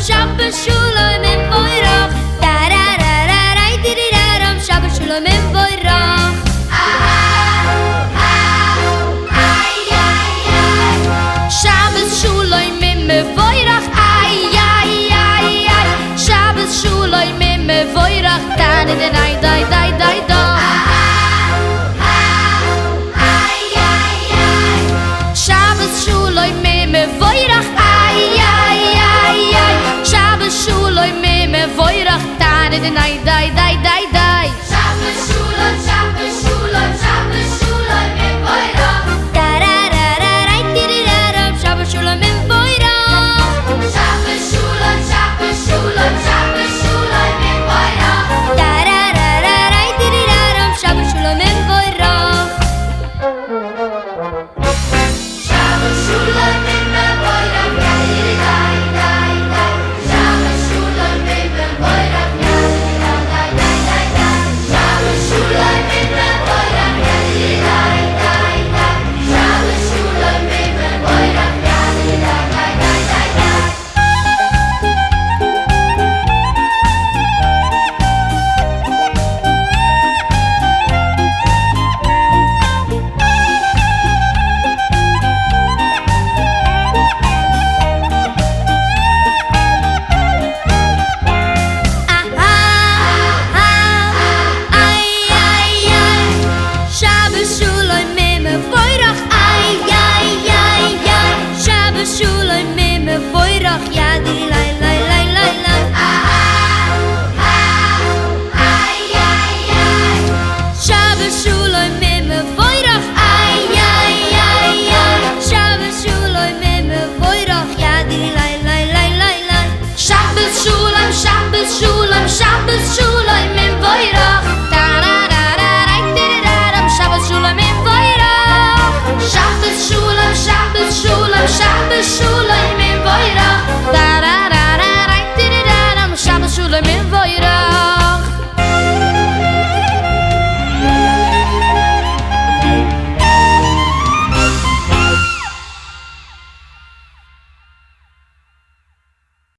שבת שלום מבורך. טה-רה-רה-רה-ריי דירי-רה-רם, שבת שלום מבורך. שבת שלום מבורך, איי איי איי איי. שבת שלום מבורך, טה-נה-דה-ניי דיי דיי דיי דא. שבת שלום מבורך, איי איי איי איי. שבת שלום מבורך, טה-נה-דה-ניי דיי.